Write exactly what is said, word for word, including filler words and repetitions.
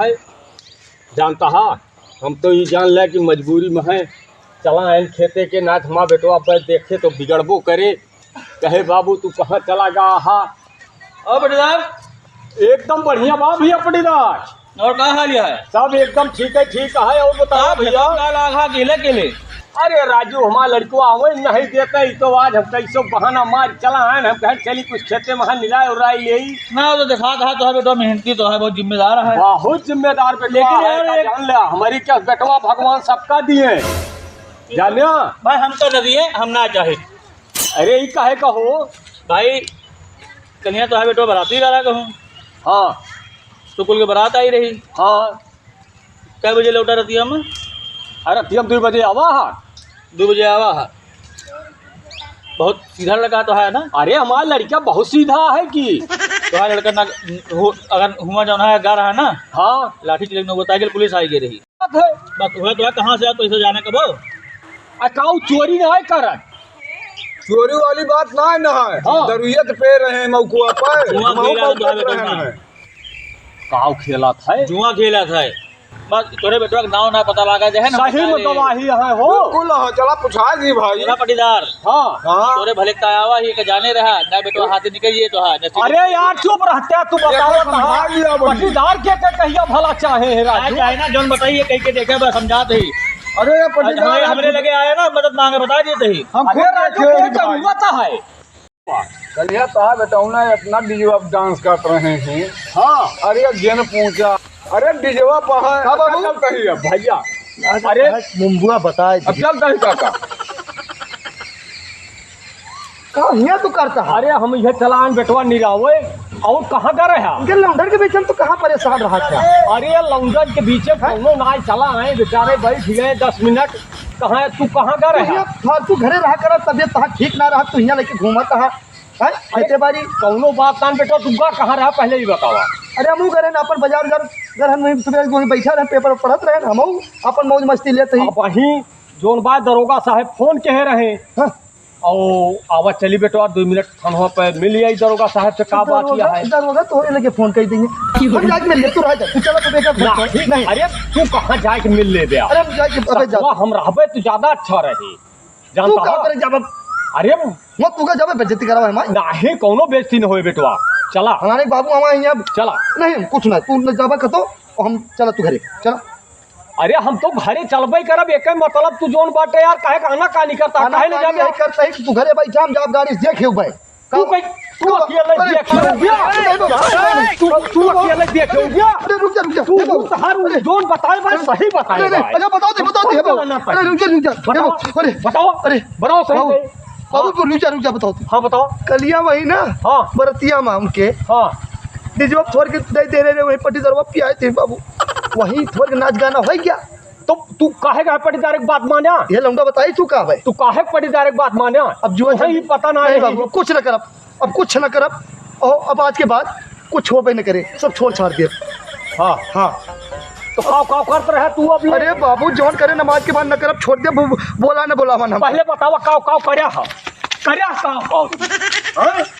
है, जानता हा, हम तो ई जान ले कि मजबूरी में है, चला आइन खेते के, ना त हमार बेटवा अब देखे तो बिगड़बो करे, कहे, "बाबू, तू कहाँ चला गा हा?" और पटीदार? एकदम बढ़िया बा भैया पटीदार। और का हाल है? सब एकदम ठीक है, ठीक है। और बताओ का भैया? भैया, का लाग हा, अकेले, अकेले? अरे राजू, हमार लड़कवा आवे नहीं देते, ई तो आज हम कैसो बहाना मार चला आए, हम कहे चली कुछ खेते में निराई उराई ले। ना, तो देखा था, तोहर बेटवा मेहनती तो है, बहुत जिम्मेदार है। बहुत जिम्मेदार बेटवा लेकिन है, यार, का एक जान ले, हमारी क्या बेटवा भगवान सबका दिए, जाने? भाई, हम तो न दिए, हम ना चाहे। अरे, ई काहे का हो? भाई, कलिया तो है बेटवा, बराती वाला कहूँ। हाँ। सुकुल के बारात आई रही। हाँ। कै बजे लौटा रतिया में? अरे, रतिया में दुइ बजे आवा हा। दुइ बजे आवा हा। बहुत सीधा लड़का तो है ना? अरे, हमार लड़का बहुत सीधा है कि। तोहार लड़का ना, हो, अगर हुआ जौन है, गा रहा ना, हाँ। लाठी चलेक न बताई के पुलिस आई गई रही। बात है। बस वह तो है, कहाँ से आप पैसे जाने कब? आ, काऊ चोरी ना है करत। चोरी वाली बात ना है, ना है। हाँ। दरुइया तो पे रहे हैं मौकुआ पर, जुआ हम खेला मौका तो है पर रहे बेटा। हैं। काऊ खेला था? जुआ खेला था। बस तोरे बेटवा के नाव ना पता लगा जे है ना, सही में गवाही है हो। बिल्कुल, हाँ, चला पूछा जी भाई। चला पटीदार। हाँ। हाँ। तोरे भले का आवा ही के जाने रहा, ना बेटवा हाथ निकल ये तो है, ना अरे यार, चुप रहते, तू बतावा देखो, कहाँ? समझा लिया बड़ी। पटीदार के, के कहिया भला चाहे है राजू? चाहे ना, जौन बताइए, कह के देखे, बस समझाते ही। अरे ये पटीदार आज हमारे, हमरे लगे आया ना, मदद मांगे, बता देते ही। हम अरे खुद राजू, देखे के हैं भाई। जरूरत है? कलिया साहब, बेटौना इतना डीजे अब डांस कर रहे हैं। हाँ। अरे गेन पूछा। अरे डीजेवा पहा का बाबू? चलता ही है भैया। अरे मुंबुआ बताए अब चलता ही काका। का हियां तू करता है? अरे हम इहे चलान बेटवा निरावे, और कहाँ का रहा? इनके लौंडर के बीच में तो कहाँ परेशान रहा था? अरे लौंडर के बीच में कौनो ना चला आए, बेचारे बैठ गए दस मिनट। कहाँ तू कहाँ का तू रहा? हियां फालतू घरे रहा करा, तबियत तहार ठीक ना रहा, तू हियां लेके घूमत रहा। हैं? खेते बाड़ी? कौनो बात ना बेटा, तू का कहाँ रहा पहले ही बतावा। अरे हमहू करे ना अपन बाजार उजार, घर हम वहीं सुबह वहीं बैठा रहे, पेपर पढ़त रहे, हमहू अपन मौज मस्ती लेत ही। अब वहीं जौन बा दरोगा साहब फोन कहे रहे। हाँ। और आवा चली बेटवा, दो मिनट थानवा पे मिल आई दरोगा साहब से, का बात दरोगा, किया है? दरोगा तोहरे लगे फोन कर देंगे। हम जाके मिल ले, तू रह जा, तू चला, तू बेकार ना, फोन कर। नहीं, अरे तू कहाँ जाके मिल ले बे? अरे हम जाके, अबे जा। ससुरा हम रहबे, तू ज्यादा अच्छा रही। जानता तू का हो? करे जाबे? अरे वो तू का जाबे बेइज्जती करावे हमार? नाही, कौनो बेइज्जती न होए बेटवा। चला। हमारे बाबू हमारे यहाँ चला। नहीं, हम कुछ ना, तू न जाबे कतो, हम चला तू घरे, चला। अरे हम तो घरे चलबे करब, एके मतलब तू जौन बाटे यार, काहे का आनाकानी करता, काहे ले आनाकानी जाबे? नहीं करता ही, तू घरे बैठा, हम जाब गाड़ी से देखे भाई। तू कहीं, तू अकेले अरे, देखे हो गया? अरे, अरे, तू, तू अकेले देखे हो गया? अरे, रुक जा, रुक जा। तू, देखो, तू तहार अरे, जौन बताए भाई, अरे, सही बताए अरे, भाई। अरे, बताओ दे, बताओ दे, अरे, बताओ। रुक जा, रुक जा। बताओ, देखो, अरे, बताओ, देखो, अरे, बताओ, सही, बाबू, सही। बाबू, हाँ। रुक जा, रुक जा, बताओ दे। हाँ, बताओ। कलिया वही ना, हाँ। बरतिया में हमके, हाँ। डीजे थोड़ के दे दे रहे, वही पट्टीदारवा पियाए थे बाबू। वही थोड़ के नाच गाना हो गया। तो तू काहे का पट्टीदार के बात माना? ये लौंडा बताई तू का भाई? तू काहे पट्टीदार के बात माना? अब जो तुहे ही पता ना नहीं है। बाबू, कुछ न करब, अब कुछ न करब। और अब आज के बाद कुछ होबे न करे, सब छोड़ छाड़ दिए। हाँ। हाँ। तो काव काव करत रहे तू अब ये? अरे बाबू, जौन करे नमाज के बाद न करब, छोड़ दे, बो-, बोला न बोला मन हम। पहले बतावा काव काव करया हा? करया काव काव तू? हाँ?